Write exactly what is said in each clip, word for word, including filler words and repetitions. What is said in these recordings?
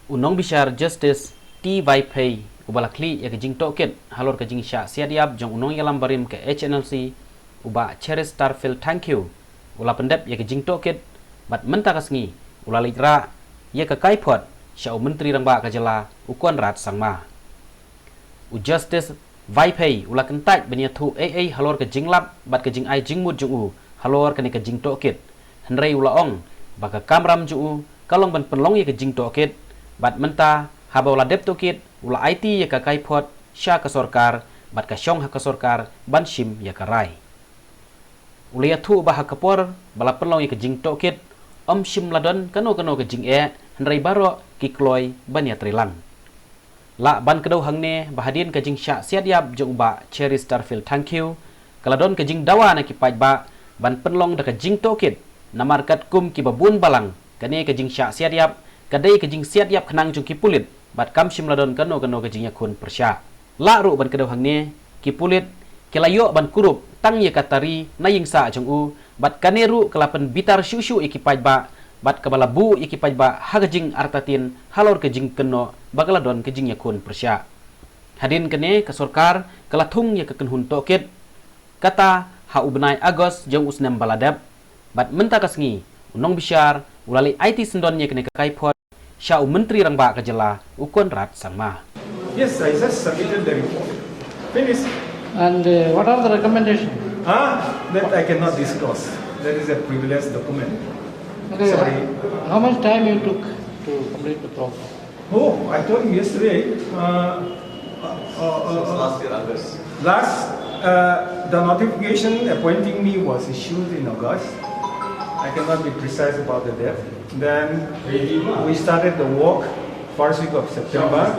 U nongbishar Justice T Vaiphei, uba la khlieh ïa ka jingtohkit halor ka jingshah siat ïap jong u nongïalam barim ka H N L C, u Bah Cheristerfield Thangkhiew, u la pyndep ïa ka jingtohkit, bad mynta ka sngi u la leit rah ïa ka kaiphod sha u Myntri Rangbah ka jylla, u Conrad Sangma. U Justice Vaiphei u la kyntait ban ïathuh ei ei halor ka jinglap bad ka jingai jingmut jong u halor kane ka jingtohkit. Hynrei u la ong ba ka kamram jong u ka long ban pynlong ïa ka jingtohkit, bad mynta haba u la dep tohkit u la aiti ïa ka kaiphod sha ka sorkar, bad ka shong ha ka sorkar ban shim ïa ka rai. U la ïathuh ba ha ka por ba la pynlong ïa ka jingtohkit, ym shym la don kano kano ka jingeh, hynrei baroh ki kloi ban ïatreilang. Lah ban kdew hangne ba hadien ka jingshah siat ïap jong u Bah Cheristerfield Thangkhiew, ka la don ka jingdawa na ki paidbah ban pynlong da ka jingtohkit, namar katkum kiba bun balang, kane ka jingshah siat ïap ka dei ka jingsiat ïap khnang jong ki pulit, bad kam shym la don kano kano ka jingïakhun pyrshah. Lah ruh ban kdew hangne, ki pulit ki la ïoh ban kurup tang ïa ka tari na ïing sah jong u, bad kane ruh ka la pynbitar shuh shuh ïa ki paidbah, bad kaba la buh ïa ki paidbah ha ka jingartatien halor ka jingkynnoh ba ka la don ka jingïakhun pyrshah. Hadien kane ka sorkar ka la thung ïa ka kynhun tohkit, kata ha u bnai August jong u snem ba la dep, bad mynta ka sngi u nongbishar u la leit aiti syndon ïa kane ka kaiphod sha u Myntri Rangbah ka jylla, u Conrad Sangma. Yes, I just submitted the report. Finish. And uh, what are the recommendations? Huh? That I cannot disclose. That is a privileged document. Okay, Sorry. How much time you took to complete the probe? Oh, I told you yesterday. Uh, uh, uh, uh, Since last year, August. Last, uh, the notification appointing me was issued in August. I cannot be precise about the date. Then we started the work first week of September.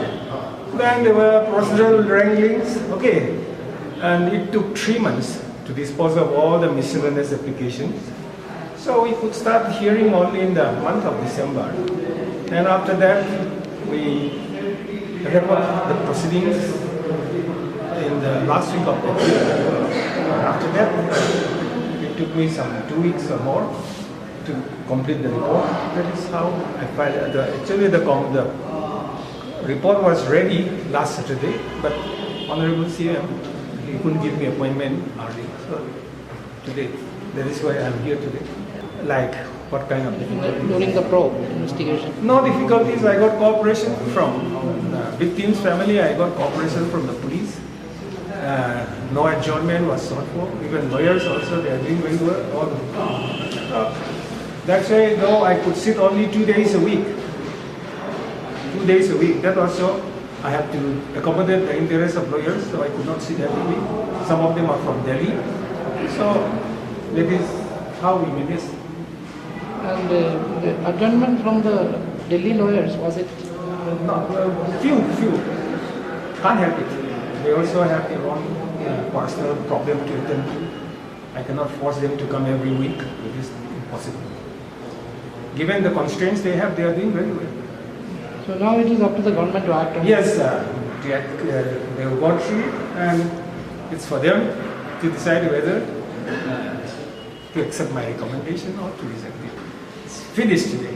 Then there were procedural wranglings. Okay. And it took three months to dispose of all the miscellaneous applications. So we could start hearing only in the month of December. And after that, we wrap up the proceedings in the last week of April. After that, it took me some two weeks or more to complete the report. That is how I filed. The, actually, the, com- the report was ready last Saturday, but Honorable C M, he couldn't give me appointment early. So today, that is why I am here today. Like, what kind of difficulties? During the probe investigation. No difficulties. I got cooperation from uh, victim's family. I got cooperation from the police. Uh, no adjournment was sought for. Even lawyers also, they are doing very well. All, uh, that's why, though I could sit only two days a week, two days a week, that also I have to accommodate the interests of lawyers, so I could not sit every week. Some of them are from Delhi. So that is how we manage. And uh, the adjournment from the Delhi lawyers, was it? No, uh, few, few. Can't help it. They also have their own uh, personal problem to attend to. I cannot force them to come every week. It is impossible. Given the constraints they have, they are doing very well. So now it is up to the government to act on it. Yes, uh, they, uh, they have gone through it, and it's for them to decide whether uh, to accept my recommendation or to reject it. It's finished today.